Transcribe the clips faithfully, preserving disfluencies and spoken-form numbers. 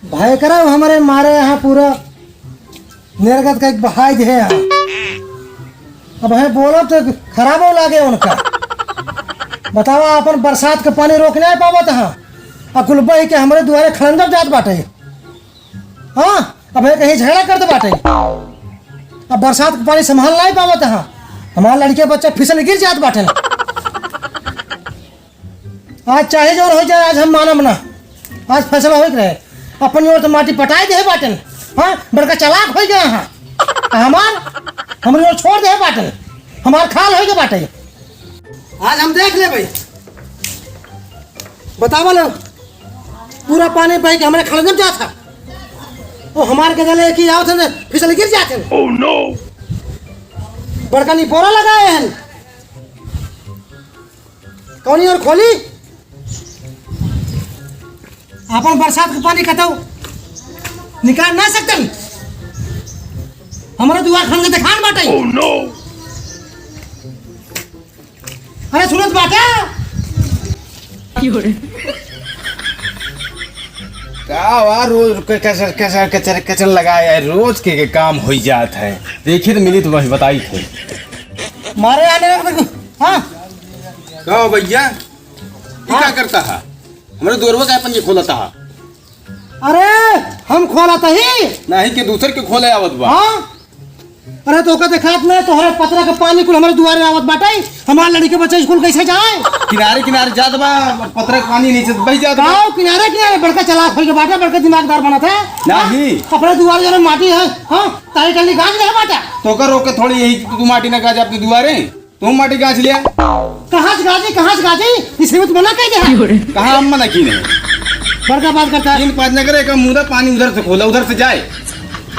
भाई करा हमरे मारे यहाँ पूरा निर्गत का एक बहाई दे यहाँ। अब है बोलब तो खराबो लागे उनका। बतावा, अपन बरसात के पानी रोक नाहीं पावत है, आ कुल बही के हमरे दुआरे खड़ंजब जात बाटे। हाँ, अब है कहीं झगड़ा करत बाटे। अब बरसात के पानी संभाल नाहीं पावत है, हमार लड़के बच्चा फिसल गिर जात बाटे। आज चाहे जौन होइ जाए, आज हम मानब ना। आज फैसला होइ के रहे। अपनी ओर से माटी पटाए देहे बाटेन। हाँ, बड़का चालाक होइ गए हैं। आ हमार, हमरी ओर छोड़ देहे बाटेन। हमार खाल होइ गए बाटे। आज हम देख लेबे। बतावा लो, पूरा पानी बह के हमरे खड़ंजब जात है। ओ हमार गजल है कि आवत है, फिसल गिर जात है। Oh no! बड़का निपोरा लगाए हैं। कौनी ओर खोली? आपन बरसात के पानी कतौ निकाल ना सकतन। हमरो दुआर खन के देखान बाटे। Oh no! अरे सुनत बाटे? का हुआ, रोज क-, कचर, कचर, कचर, कचर लगाए है, रोज के, के काम होइ जात है। देखिए तो मिली तो वही बताई थे। मारे आने लग, हाँ? का हो भैया? ई हाँ। का करता है? हमरे दुअरवा का अपन ये खोलता है? अरे, हम खोलत ही। नहीं के दूसर के खोले आवत बा। हाँ? अरे, तोका देखात नहीं, तोहरे पतरा के पानी कुल हमरे दुआरे आवत बाटे। हमार लड़के बच्चे स्कूल कैसे जाए? किनारे किनारे जात बा, पतरा के पानी नीचे बह जात बा। काओ, किनारे किनारे बड़का चालाक होइके बाटे, बड़का दिमागदार बनत है। नहीं। अपने दुआरे जौन माटी है, हाँ, तारी टल्ली गाज रहे बाटे। तोका रोक के थोड़ी यही तू माटी ना गाज अपने दुआरे। तू माटी गाज लिया। कहाँ से गाजी, कहाँ से गाजी? इसे मत मना कह दे। कहाँ हम मना की नहीं? बड़का बात करता है। तीन पाँच न करे, एक मुदा पानी उधर से खोला, उधर से जाए।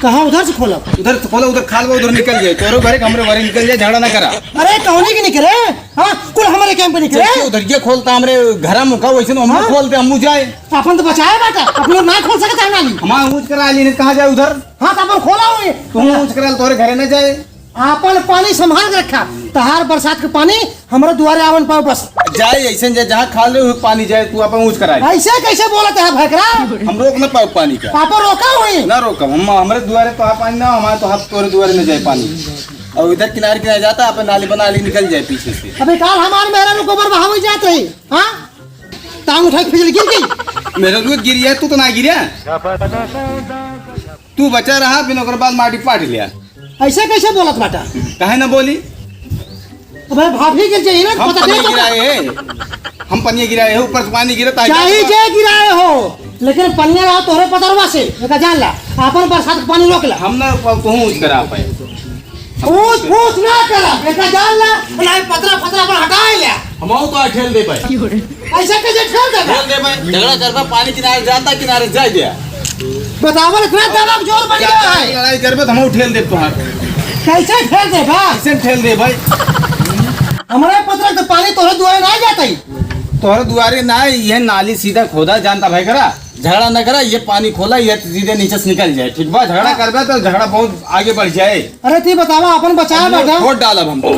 कहाँ उधर से खोला? उधर से खोला, उधर खाल बा, उधर निकल जाए। तोरो घरे, हमरे घरे निकल जाए, झगड़ा ना करा। अरे, कौनी के निकले? हाँ, कुल हमरे कैंप पे निकले। जैसे उधर ये खोलता हमरे घर में का, वैसे हम हाँ? खोलते, हम जाए। अपन तो बचाए बाटा, अपने ना खोल सकता है नाली। हमार ऊँच करा ली, कहाँ जाए उधर? हाँ, तो अपन खोला हुए। तू ऊँच करा, तोरे घरे ना जाए। आपन पानी संभाल के रखा, तहार बरसात के पानी हमरे दुआरे आवन पाओ बस। जाए ऐसे जाए, जहाँ खाल रहे, पानी जाए, तू आपन ऊँच करा। ऐसे कैसे बोलत है भकरा? हम रोक ना पाओ पानी का। आपन रोका हुई? ना रोकब, हम, हमरे दुआरे तो आ पानी ना, हमारे तो हाथ तोरे दुआरे में जाए पानी। और इधर किनारे किनारे जाता, आपन नाली बना ली, निकल जाए पीछे से। अबे काल हमार मेहरा लोग गोबर बहावे जात रही, हाँ? टांग उठा के फिसल गिर गई। मेहरा लोग गिरी है, तू तो ना गिरा। तू बचा रहा, फिर ओकर बाद माटी पाट लिया। ऐसे कैसे बोलत बाटा? काहे ना बोली? अबे भाभी गिर जाई ना, हम पता पनिया नहीं तो गिराए हैं, हम पनिया गिराए हैं, ऊपर से पानी गिरता है। चाहे जे गिराए हो, लेकिन पनिया रहा तोहरे पतरवा से, एका जान ला, आपन बरसात के पानी रोक ला। हम ना प-, कहूँ ऊँच करा पाए। ऊँच, ऊँच ना करा, एका जान ला, नहीं पतरा फतरा पर हटाए ले। हम तो ठेल दे पाए। ऐसे कैसे ठेल देबा? ठेल दे भाई। झगड़ा करबा, पानी किनारे जाता, किनारे जाए दिया। बतावल इतना दबक जोर बन गया है। लड़ाई करबे तो हम ठेल दे तुहार। कैसे ठेल देबा? कैसे ठेल दे भाई? हमरे पतरा के पानी तोहरे दुआरे ना जाता ही। तोहरे दुआरे ना, ये नाली सीधा खोदा जानता भाई करा। झगड़ा ना करा, ये पानी खोला, ये सीधे नीचे से निकल जाए, ठीक बा? झगड़ा करबे तो झगड़ा बहुत आगे बढ़ जाए। अरे ती बतावा, अपन बचाए हम लोग बाटा। फोड़ डालब हम तो।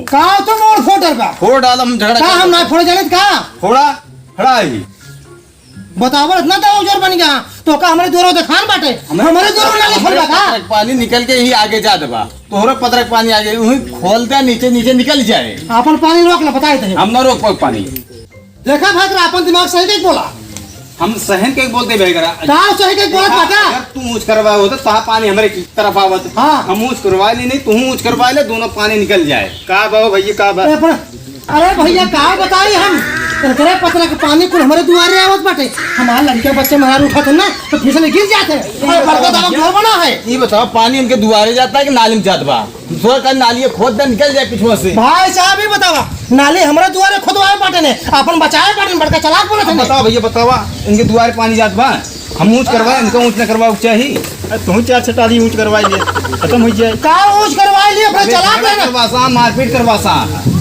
का तो मोड़ फोड़ डालबा? फोड़ डालब हम, झगड़ा का करबे हम तो। ना फोड़ जानित का? फोड़ा, खड़ा ही। बतावा, इतना दबक जोर बन गया, तो का हमरे दुआरे देखान बाटे? हमरे हमरे दुआरे ना लिखल बा का? पतरक पानी निकल के ही आगे जा देबा, तोहरे पतरक पानी आगे, वही खोल दे, नीचे, नीचे निकल जाए। अपन पानी रोक ले, बताए थे। हम ना रोक पाओ पानी। देखा भाई, तेरा अपन दिमाग सही के बोला। हम सहन के बोलते भाई करा। का सही के बोलत देखा, बाटा? अगर तू ऊँच करवाए होता, तो पानी हमरे की तरफ आवत। हाँ। हम ऊँच करवा ली नहीं, तू ऊँच करवा ले, दोनों पानी निकल जाए। का बा भैया, का बा? अरे, पर अरे भैया, का बताई हम? तेरे पतरा के पानी कुल हमरे दुआरे आवत बाटे। हमार लड़के बच्चे महार उठत हैं ना, तो फिसले गिर जाते हैं। अरे, बड़का दादा घर बना है। ये बताओ, पानी इनके दुआरे जाता है कि नाली में जात बा? दूसरा का नाली खोद दे, निकल जाए पिछुआ से। भाई साहब, ये बतावा, नाली हमरे दुआरे खुदवाए बाटे ने, अपन बचाए बाटे, बड़का चालाक बोलत है ने। बताओ भैया, बतावा, इनके दुआरे पानी जात बा? हम ऊँच करवाए, इनका ऊँच न करवाए, ऊँच चाहिए। अरे, तू चार चटाली ऊँच करवाई ले, खत्म हो जाए। का ऊँच करवाई ले, अपना अबे, चालाक झगड़ा रहना। करवासा, मारपीट करवासा।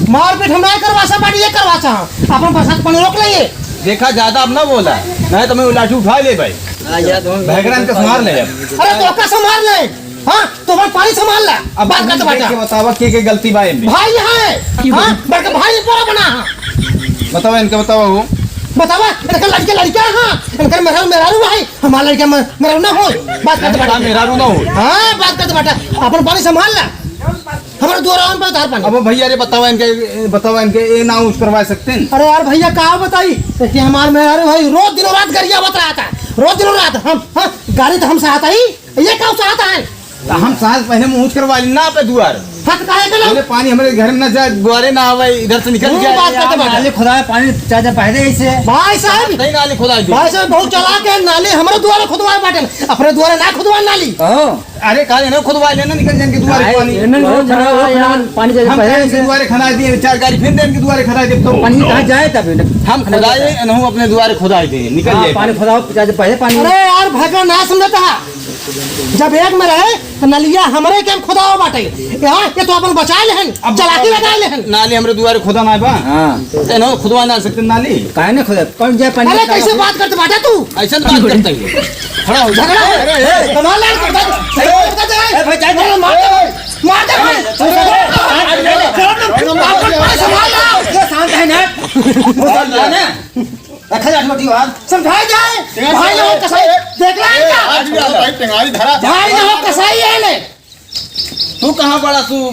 मारपीट हम नहीं करवासा, but ये करवासा। अपन बरसात पानी रोक लेंगे। देखा, ज्यादा अब ना बोला, नहीं तो मैं वो लाठी उठा ले भाई। हाँ, याद हो। भैगड़ा इनका संभाल ले अब। अरे, तो का संभाल ले? हाँ, तो भाई पानी संभाल ले। अब बात तुम करते देख के बाटा। बतावा, के, के गलती बा इनमें। भाई है, हाँ, बड़का भाई पूरा बना है। बतावा, इनका बतावा हो। बतावा, इनकर लड़िका लड़िका, हाँ, इनकर मेहरारू मेहरारू है, हमार लड़िका में मेहरारू ना होय। बात करत बाटे। मेहरारू ना होय। हाँ, बात करत बाटे। अपन पानी संभाल ला। हमरे दुआरा आन पे उतार पानी। अब भइया, अरे बतावा इनके, बतावा इनके, ये ना use करवा सकते हैं? अरे यार भइया, का बताई कि हमार मेहरारू भाई रोज दिनों रात गरियावत रहत है, रोज दिनों रात। हम, हाँ, गारी तो हम सहत ही, ये का सहत है? तो हम साल पहले मुँह करवा ली ना पे दुआर। हक काहे के लो? बोले, "पानी हमरे घर में ना जाए, दुआरे ना आवे, इधर से निकल जाए।" बात करत बाटे। नाली खुदावे, पानी चाचा पहले ही से। भाई साहब, सही नाली खुदाई दे। भाई साहब बहुत चालाक है, नाली हमरे दुआरे खुदवाए बाटे, अपने दुआरे ना खुदवाए नाली। हाँ। अरे, काहे ना खुदवाए लेना, निकल जाए इनके दुआरे पानी। इनमें बहुत खराब है यार, पानी चाचा हम पहले ही से। दुआरे खुदाई दिए, चार गारी फिर दे इनके दुआरे खुदाई दे तो। पानी कहाँ जाए तब? हम खुदाए, इनहू अपने दुआरे खुदाई दे, निकल जाए पानी। खुदाओ, चाचा पहले पानी। अरे यार, भगवान ना समझता। जब एक में रहे, तो नलिया हमरे के खुदावा बाटे। यहाँ के तो अपन बचाए लेहन, अब चालाकी लगाए लेहन। नाली हमरे दुआरे खुदा ना बा। हाँ। तो इन्हों खुदवा ना सकते नाली। काहे ना खुदा? कौन जाए पानी अरे, कैसे बात करत बाटे तू? ऐसन बात करत है। खड़ा हो जा। झगड़ा? अरे, ए, कमाल है, करता तू। ए, करता तू, ए, ए, भाई, जा, जा। मार दे, मार दे भाई। अरे, अरे, अरे, संभाल ला। ये शांत है ना? बोल ना। रखा जा, छोटी बात। समझाई जाए। टेंगारी भाई लोग टेंगारी। कसाई, देख रहा है क्या? ए, आज भी आ रहा है, टेंगारी धरा। भाई लोग कसाई है ले। तू कहाँ बड़ा तू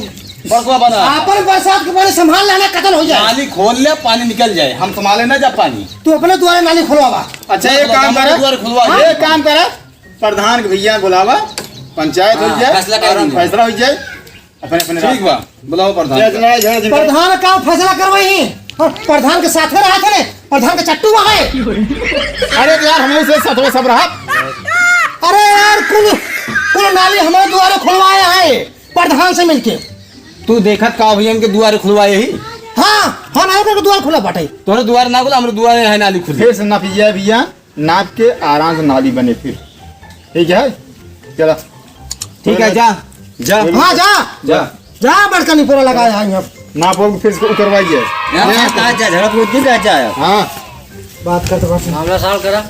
बरसवा बना? आपन बरसात के पानी संभाल लेना, कतल हो जाए। नाली खोल ले, पानी निकल जाए, हम संभाले ना जा पानी। तू अपने दुआरे नाली खुलवावा। अच्छा, एक काम करे, दुआरे खुलवा दे। एक काम करे, प्रधान के भइया बुलावा, पंचायत हो जाए, फैसला कर देंगे। फैसला हो जाए। अपने, अपने ठीक बा, बुलाओ प्रधान। प्रधान का फैसला करवाई? हाँ, प्रधान के साथ में रहा थे ने, प्रधान के चट्टू वहाँ है। अरे यार, हम उसे साथ में सब रहा। अरे यार, कुल, कुल नाली हमारे दुआरे खुलवाया है प्रधान से मिलके। तू देखत का भैया इनके दुआरे खुलवाए ही? हाँ, हम आए के दुआर खुला बाटे। तोरे दुआरे ना खुला, हमरे दुआरे है नाली खुली। फिर से ना पिया भैया। नाप के आराम से नाली बने फिर। ठीक है? चला। ठीक है, जा, जा। हाँ, जा। जा। जा, बड़का निपोरा लगाए हैं हम। नाप हो फिर इसको उतरवाइए। यहाँ जा। कहाँ जा, झड़प को क्यों जा, जा? हाँ। बात कर तो बस। मामला solve करा।